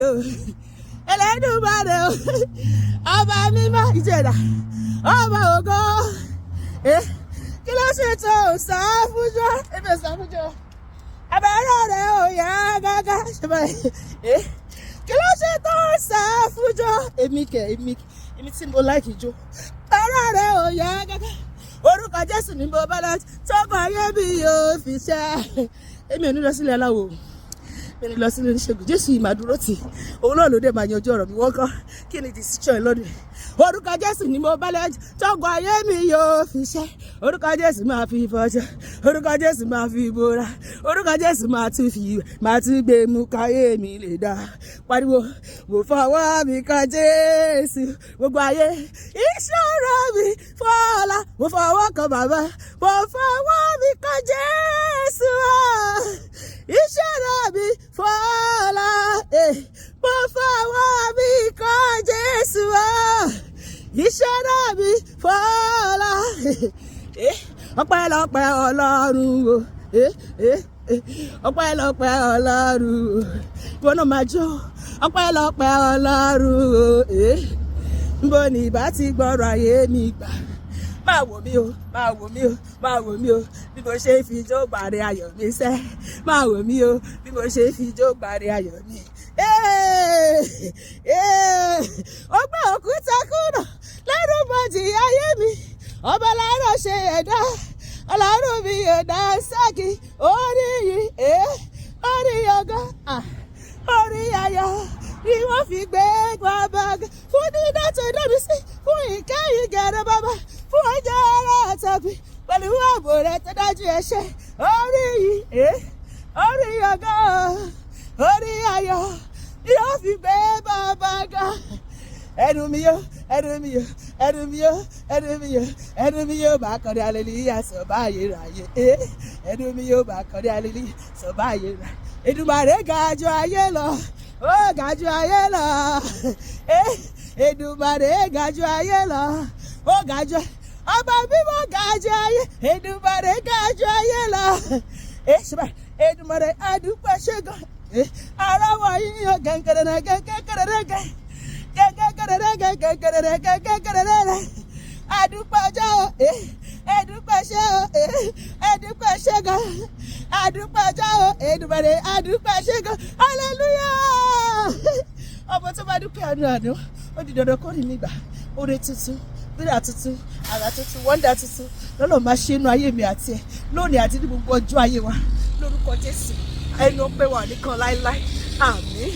O, Ẹlẹ́dùmarè o, ọba mímọ́ ìjẹ̀dá, ọba ògo. Kí ló ṣe tó sá fúnjọ́? Ebi ò sá fúnjọ́. Abẹ́rẹ́ rẹ̀ ò yá gágá. Ṣé báyìí? Kí ló ṣe tó sá fúnjọ́? Èmi kẹ̀, èmi, èmi tí mo like ijó. Abẹ́rẹ́ rẹ̀ ò yá gágá. Orúkọ Jésù ní mo bá lọ, tọ́kọ̀ ayé mi yóò fi ṣẹ́. Èmi ò ní lọ sílé aláwo, mi ní lọ sílé oníṣègùn. Jésù yìí máa dúró tì, òun náà ló dé máa yanjú ọ̀rọ̀ mi. Wọ́n kọ́ kí ni decision lọ́dún yìí? Orúkọ Jésù ni mo bá lẹ́jọ́, tọ́gbọ̀n ayé mi yóò fi ṣẹ́. Orúkọ Jésù máa fi fọṣọ, orúkọ Jésù máa fi bora, orúkọ Jésù máa tún fi máa tún gbé mú káyé mi lè dá. Pariwo, mo fọwọ́ mi kan Jésù, gbogbo ayé ìṣòro mi fọlá. Mo fọwọ́ kan bàbá, mo fọwọ́ mi kan Jésù, ìṣòro mi fọlá. Mo fọwọ́ mi kan Jésù, ìṣòro mi fọlá. Ọpẹ́lọpẹ́ Ọlọ́run o, ọpẹ́lọpẹ́ Ọlọ́run o. Ìwọ náà máa jó, ọpẹ́lọpẹ́ Ọlọ́run o. Nbo ni ìbá ti gbọ́rọ̀ ayé mi gbà? Máa wò mí o, máa wò mí o, máa wò mí o, bí mo ṣe fi ijó gbàre ayọ̀ mi sẹ́. Máa wò mí o, bí mo ṣe fi ijó gbàre ayọ̀ mi. Ó gbé òkúta kúrò lẹ́rù bọ́jì ayé mi. Ọba láàárọ̀ ṣe ẹ̀dá, Ọlọ́run mi ẹ̀dá sákì. Orí yìí, orí ọgọ́, orí ayọ̀ ni wọ́n fi gbé bàbá fún dídá tó dá mi sí, fún ìkẹyìn gẹ̀rẹ́ bàbá, fún ọjọ́ ara àtàbí pẹ̀lú ààbò rẹ̀ tó dájú ẹ̀ṣẹ̀. Orí yìí, orí ọgọ́, orí ayọ̀ ni wọ́n fi gbé bàbá ga. Ẹnu mi yó, ẹnu mi yó, ẹnu mi yó, ẹnu mi yó, ẹnu mi yóò bá kọrin hallelujah sọ báyìí ráyè. Ẹnu mi yóò bá kọrin hallelujah sọ báyìí ráyè. Èdùmàrè ga jù ayé lọ, ó ga jù ayé lọ. Èdùmàrè ga jù ayé lọ, ó ga jù, ọba mímọ́ ga jù ayé. Èdùmàrè ga jù ayé lọ. Ṣe báyìí, Èdùmàrè, àdúpẹ́ ṣẹ́gun ara wọ̀nyí yóò gẹ̀ǹgẹ̀rẹ̀ gẹ̀ǹgẹ̀rẹ̀ gẹ̀ǹgẹ̀rẹ̀ gẹ̀ǹgẹ̀rẹ̀ gẹ̀ǹgẹ̀rẹ̀. Àdúpẹ́ ọjọ́ o, ẹ̀dúpẹ́ ṣé o, ẹ̀dúpẹ́ ṣẹ́gun, àdúpẹ́ ọjọ́ o. Èdùmàrè, àdúpẹ́ ṣẹ́gun, hallelujah. Ọmọ tó bá dúpẹ́ àánú àánú, ó di dandan kó rí mi gbà. Oore tuntun, bíra tuntun, àrà tuntun, wonder tuntun lọ́nà máa ṣe inú ayé mi àti ẹ̀ lónìí àti ní gbogbo ọjọ́ ayé wa lórúkọ Jésù. Ẹnu ọpẹ́ wa nìkan láéláé. Àmín.